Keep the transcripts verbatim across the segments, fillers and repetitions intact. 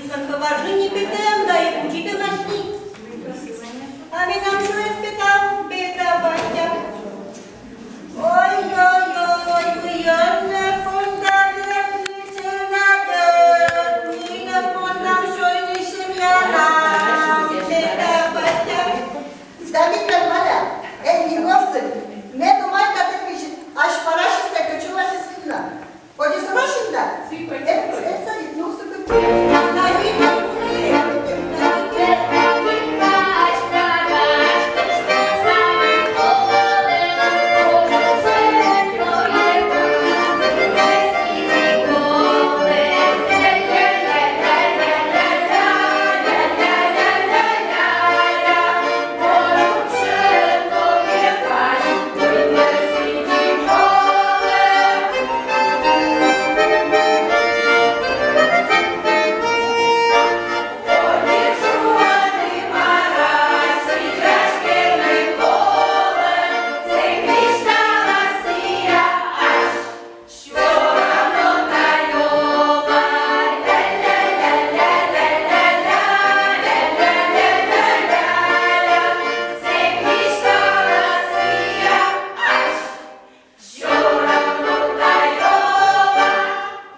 Сын поваржи ни петем да и учитем ашни. А менам шуэс петам, пета батя. Ой-ой-ой, мыйӧн нӧ пондалӧ, кыдзи нӧ дыр, мыйӧн пондам шойнысьӧм яла, пета батя. Да мыйӧн, Валя, эн ни ворсны, ме думайта, тэ кыдз ась парасьсӧ кӧчӧмасьыс видна. Коді сорасин да? Сыпӧй, сыпӧй. Эн садит, ну, сыпӧй.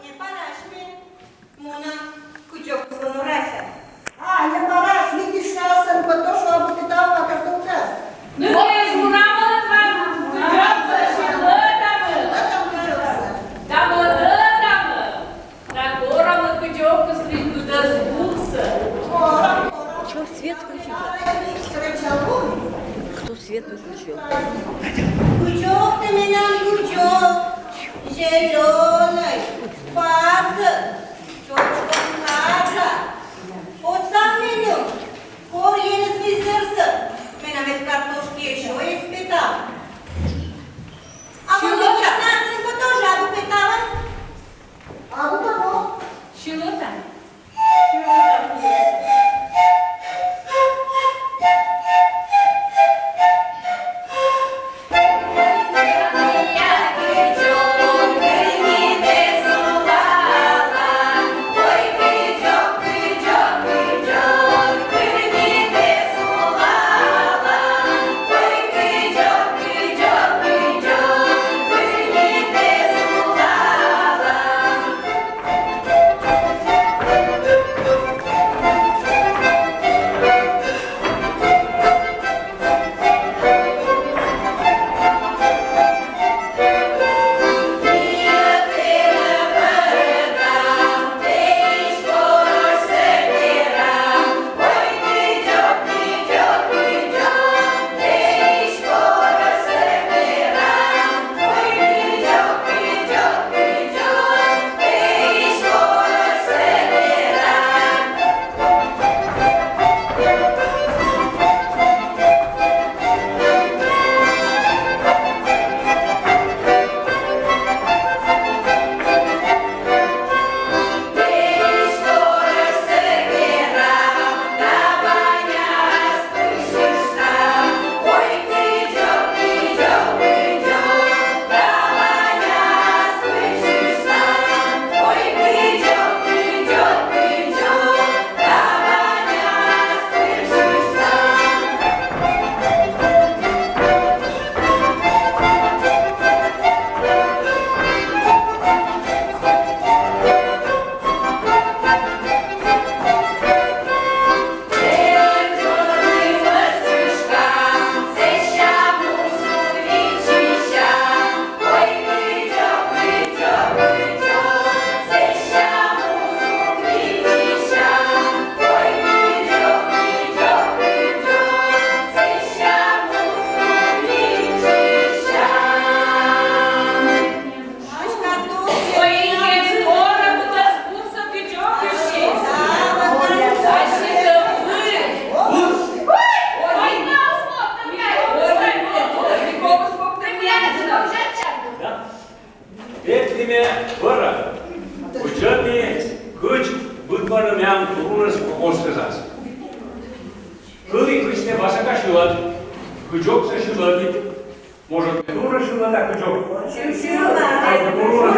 Не парась ме, муна кыдзокӧ морася. А, не парась, видишь, я сэн потошу, абу петавны картопляс. Ну, то есть, муна мӧлӧт ван, кыдзокӧ сьылӧтамӧ. Сьылӧтамӧ. Да мӧлӧтамӧ. Да корамӧ кыдзокӧ стрит быдӧс бурсӧ. Чё, свет включить? Кто свет выключил? Кыдзок тэ менам, кыдзок, зелёнӧй, пасӧ, чочком картошка. Отсав меным, кор еныс висьӧрсӧ, менам эд картошкиӧ сёйыс петав. А мон ведь тоже абу петавны. Абу петавны. Сьылӧтам. Петіме пӧра. Кучӧтны, кыдз быдмӧны миян турунӧс колхоз сьылас. Кылі, кыдз тэ басака сьылан, кыдзок сьылан. Может, турун сьылан, а кыдзок? Сьылан. Турун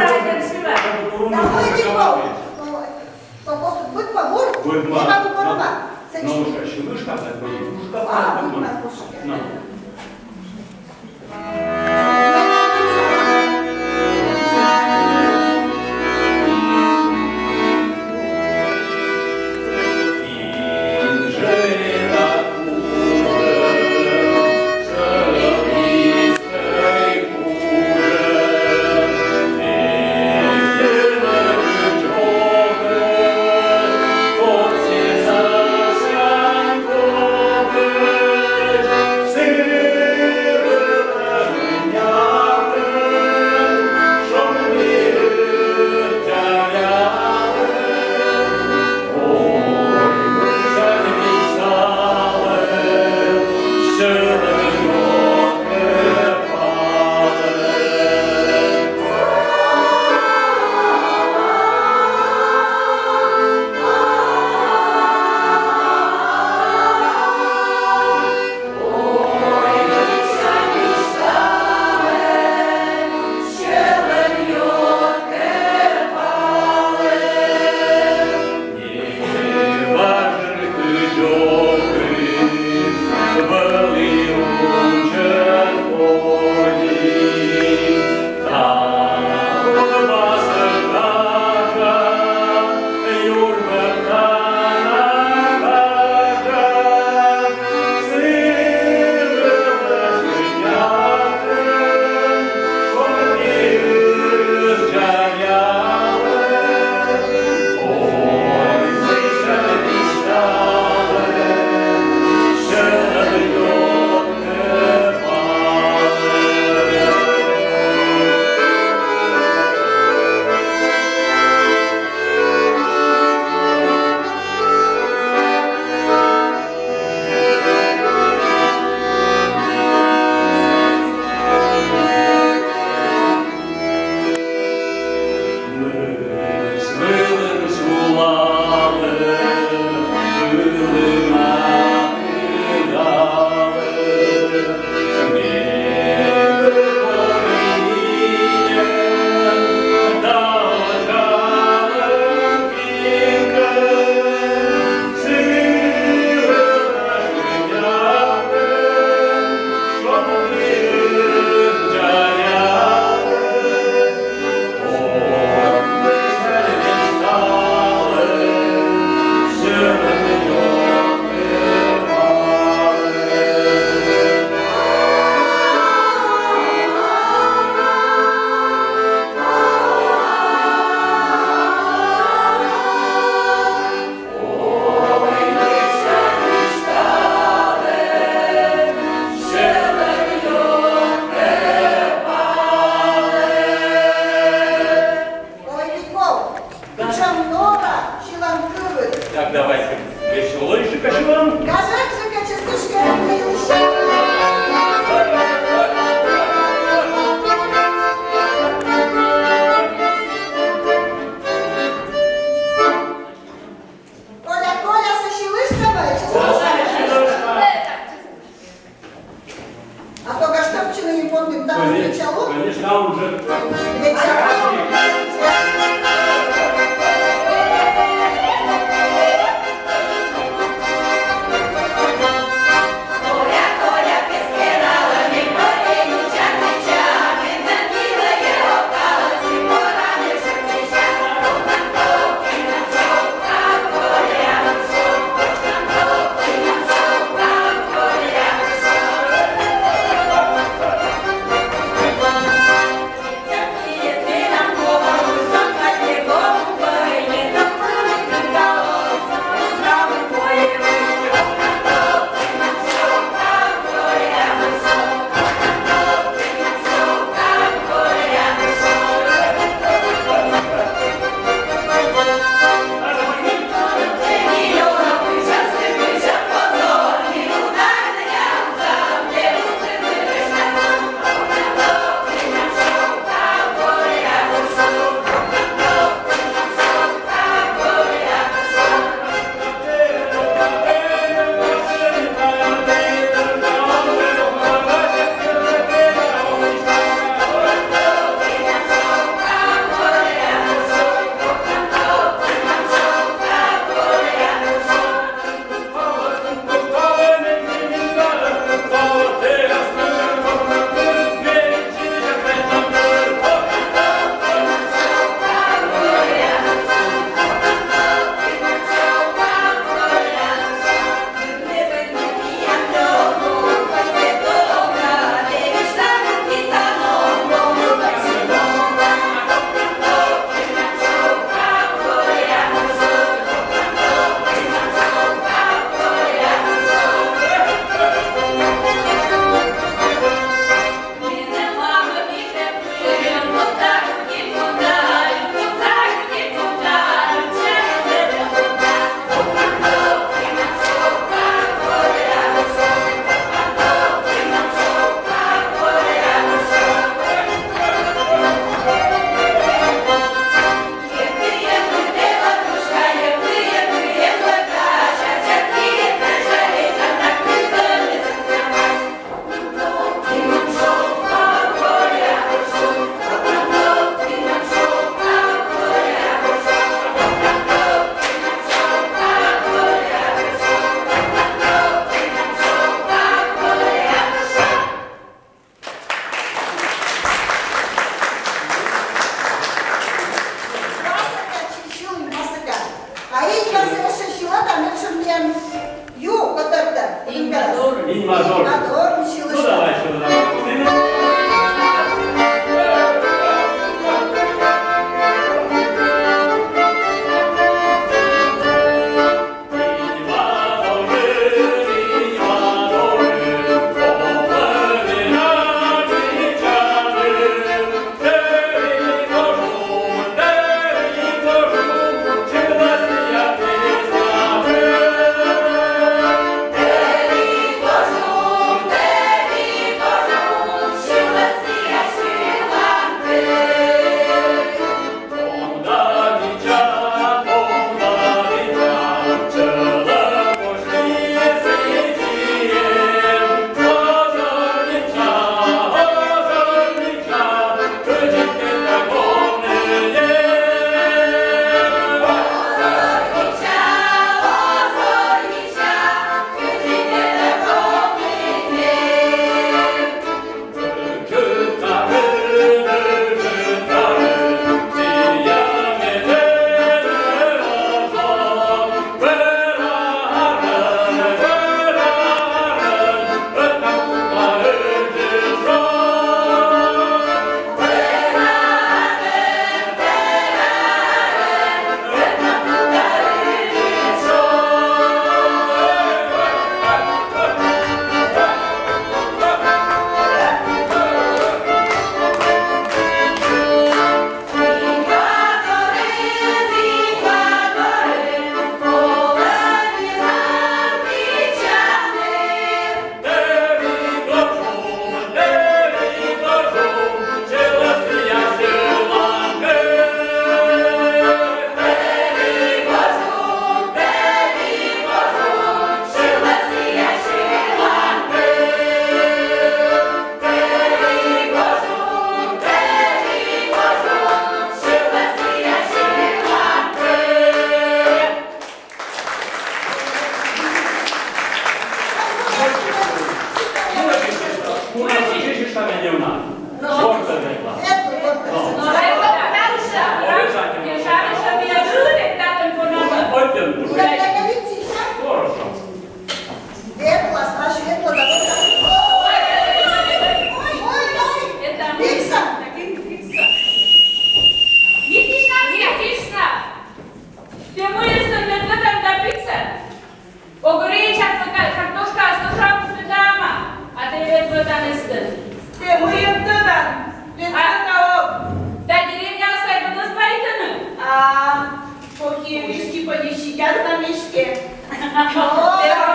сьылан. Турун сьылан. Попозже быть побор. Ой, ну, ладно. Ладно, ну, хорошо, щелышка, так будет. Ушка, а, ладно, ну, хорошо. Ну. О,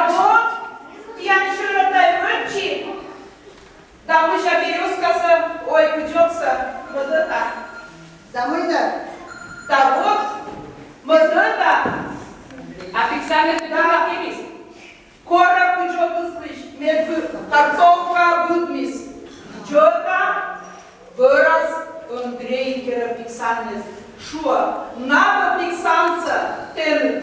вот, я ещё рада врачи. Да мы же берёзкаса, ой, кыдёкса, мӧдӧта. Да мый нӧ? Да вот, мӧдӧта. А Пиксаннэ тӧдӧ-а, кыдзи? Кора кыдёкыслысь, мед картопка быдмис. Чӧта, вӧрас Андрей, керӧ Пиксаннэс. Шуӧ, на пӧ Пиксанса тэныд.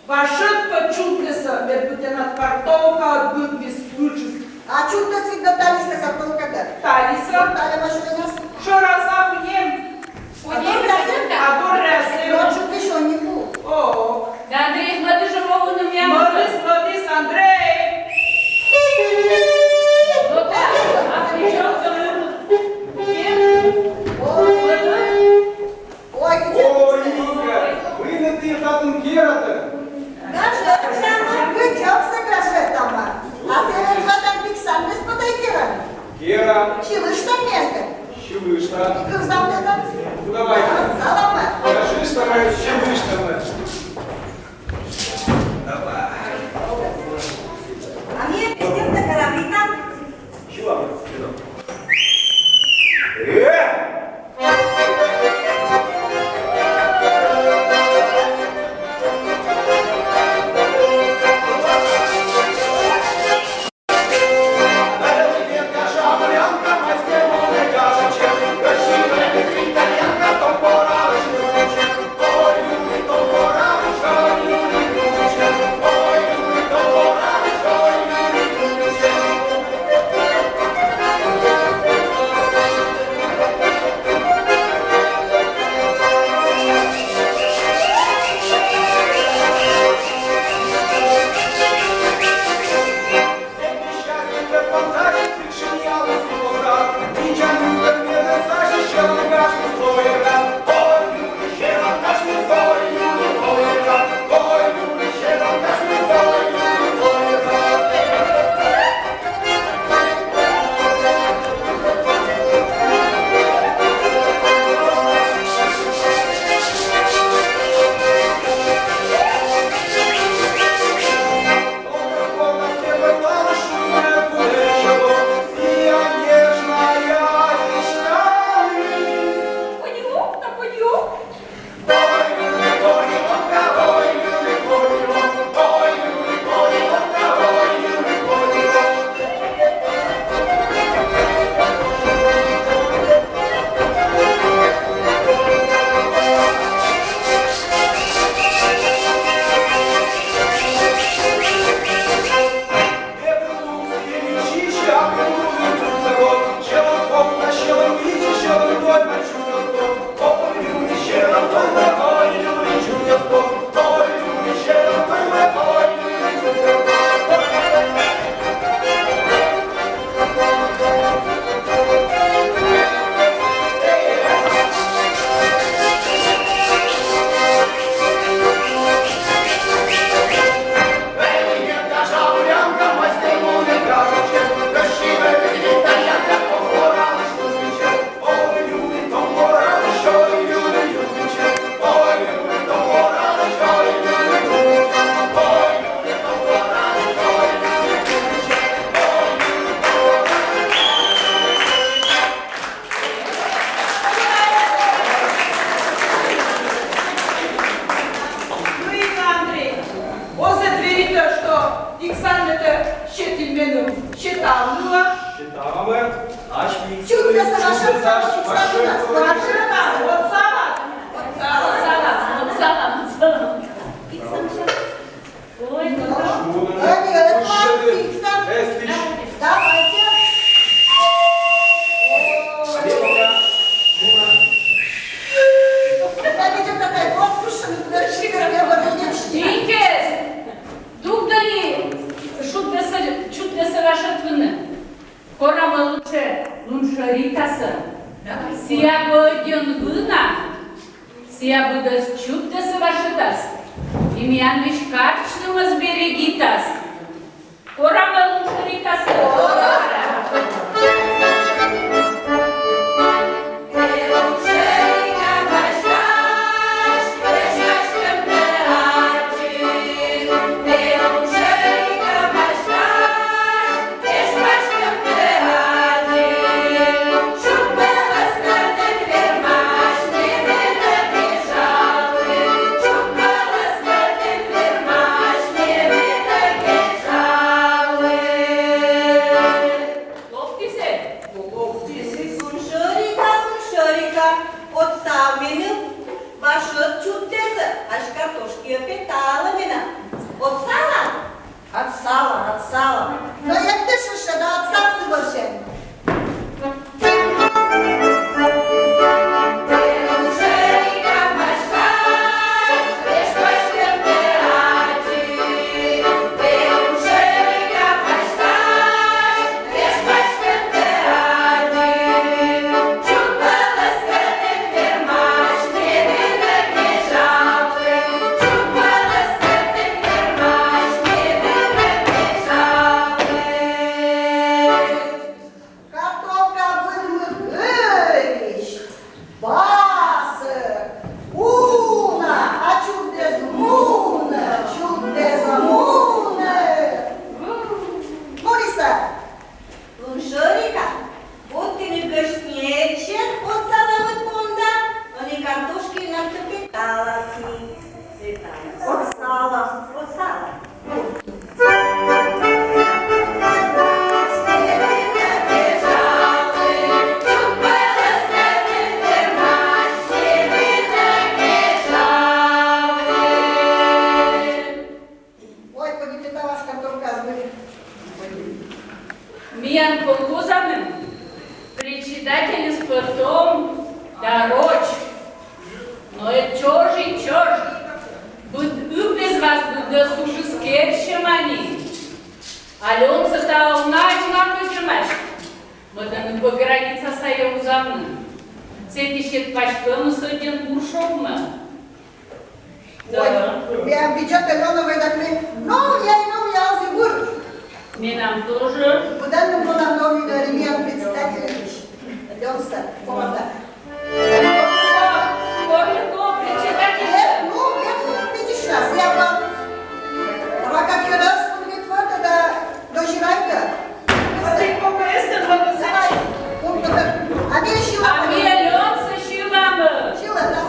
Вашӧд пӧ чутӧсӧ, мед тэнад картопка быдмис кыдзи. А чутӧс, видно, талисӧ картопкатӧ. Талисӧ. Тальӧ вӧрас. Шӧраса, куньӧм. А дорас эм? А дорас эм. Но чутӧс ещё не было. О. Да, Андрей, смотри же, вовремя. Мӧдіс, мӧдіс, Андрей. Вот так. А причём? Ой, ой, Юлька, мый нӧ тайӧ татын кератӧ? Гажа, гажа, гыдёксӧ, гажа, тама. А тэ ведь вӧлін Пиксаннэс пӧ тай керан? Керан. Сьылышта меным? Сьылышта. Кывзам тэнад? Ну, давай. Саламат. Гажыштам, сьылыштам. Давай. А ми пиштам да керам, Рита. Сьылам. Э! Андрей, оз ӧд веритӧ, что Пиксаннэтӧ сетім меным сетавны. Сетамӧ, ась ми... Чудо-сӧ, чудо-сӧ, вашӧ, вашӧ, отсалам, отсалам, отсалам, отсалам. Ой, ну да. Ой, это Пиксан. Давайте. О. Видите, какая вот кушает, да, щи, как я в этом не... Икес! Дугдӧны шудъясӧ, чудъясӧ вашӧдны. Корамӧ лучше Луншӧритасӧ. Сія бӧдьӧн вына. Сія быдӧс чудъясӧ вашӧдас. И миянлысь карчнымӧс берегитас. Корамӧ Луншӧритасӧ. Алёнса, та уна, уна кӧсйӧмаӧсь. Мӧдӧны пӧ граница сайӧ вузавны. Сэті сет паськӧмыс ӧдйӧн бур шогмӧ. Ой, да. Миян видзӧд Алёна вӧйдӧ, ме новъя и новъя азьланьыс. Менам тоже. Быдӧн нин мунам новый регион председатель. Алёнса, команда. Корняков, председатель. Э, ну, это, видишь, нас, я вам. Рака кирас, он ведь вот это дожирайка. Давай, пункт, а ми сьылам. А ми Алёнса сьылам. Сьыла, да.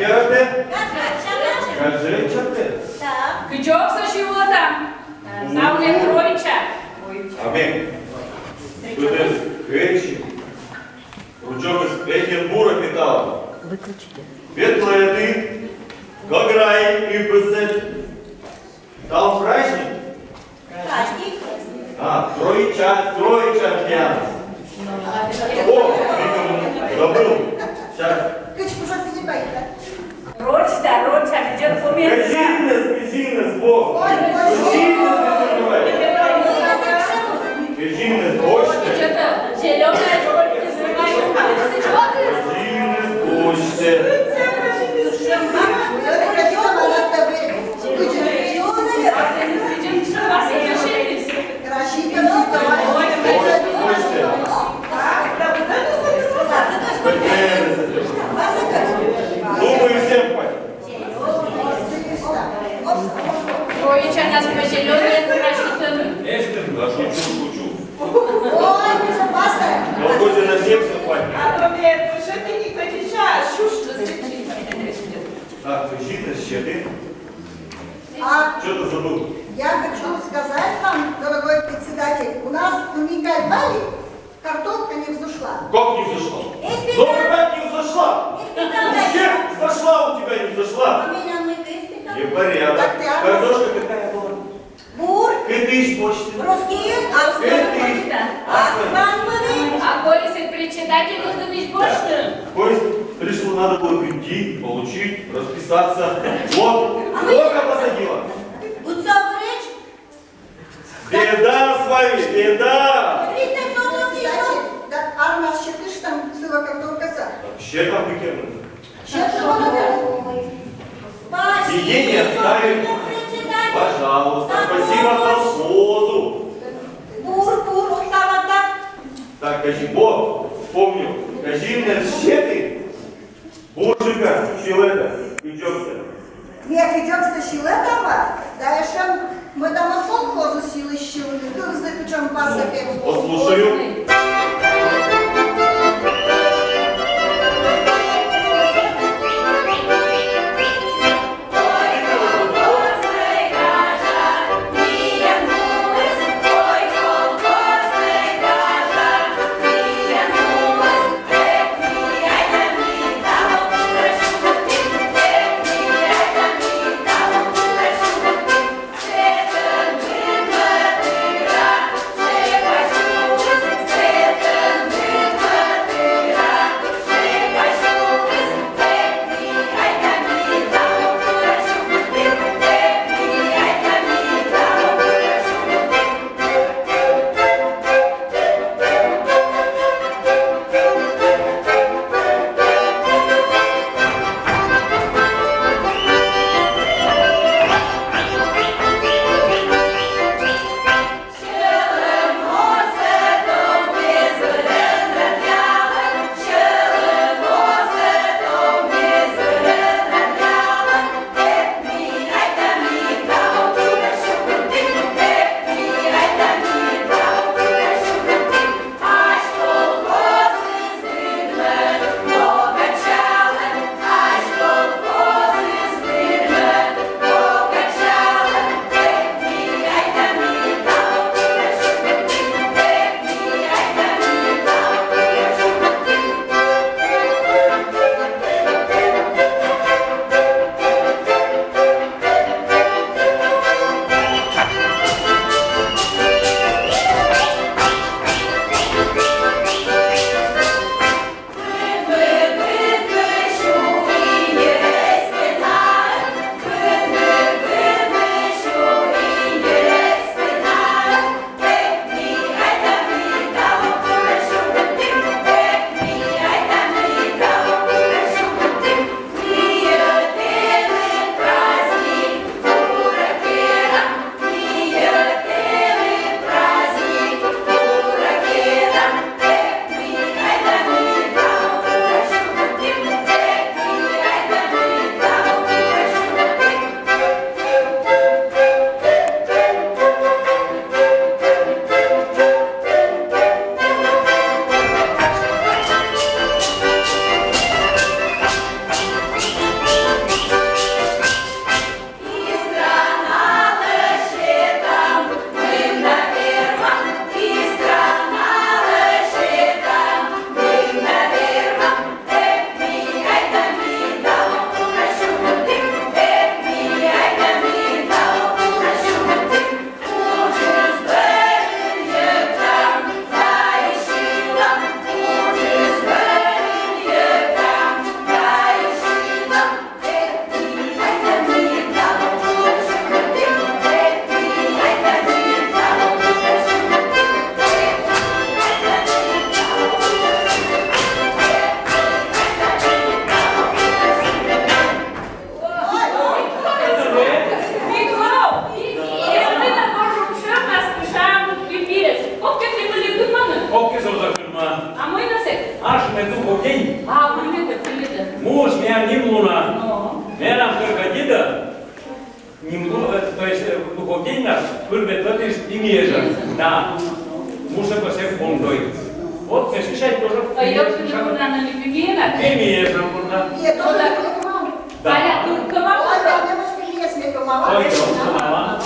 Ярате? Кажи чапте. Кыдёкса сюлмада. Савле Троица. Аминь. Кудес кыдзи. Ручокыс пекин бура питал. Выключите. Ветлэды. Гаграй и бызет. Там праздник? Праздник. А, Троица, Троица пьяна. О, видимо, забыл. Сейчас. Кыч уже сидит, да? Рочта, рочта, где помню. Кыжинес, кыжинес, во. Ой, ой, ой. Кыжинес, не забывай. Кыжинес, бочте. Что-то зелёное, что-то называется. Кыжинес, бочте. Думаю, всем хватит. Ой, сейчас нас по зелёной прочитаны. Эстер, да шучу, шучу. Похоже, на всех всё хватит. А то мне это уже ты не хочешь, а шуш. Так, мужчина, щиты. А что ты забыл? Я хочу сказать вам, дорогой председатель, у нас уникальный картопка не взошла. Как не взошла? Ну, как не взошла? У всех взошла, у тебя не взошла. Непорядок. Картошка какая была? Бур. Кытысь бочты. Русские. Кытысь. Аслан мыны. А коли председатель кытысь бочты? То есть пришло, надо было прийти, получить, расписаться. Вот, сколько посадила? Гуцов речь. Беда с вами, беда! Тридцать сорок часов. Да, армас щетыштам сыва картошкаса. Щетам выкинуть. Единственное, оставим. Пожалуйста, спасибо колхозу. Бур, бур, вот сама так. Так, кажи, вот, помню. Кажи мне щеты. Буржика, силэда, идёмся. Нет, идёмся силэда, да, ещё мы там от колхозу силы силы, ты узы, причём паса. Послушаю. Ним луна. Менам кыргыдыда. Ним лу-, э, то есть, э, выходит наш, пыр бетотиш имеже. Да. Муса косек пондой. Вот, конечно, тоже. А я уже не буду на любимина. Имеже, да. Нет, тоже. Да. А я тут помогу. Ой, да, девушка, если помогла, ой, конечно, помогла.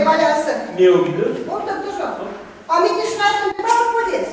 Валяться. Меугиды. Вот так тоже. А Митишна, ты там будет?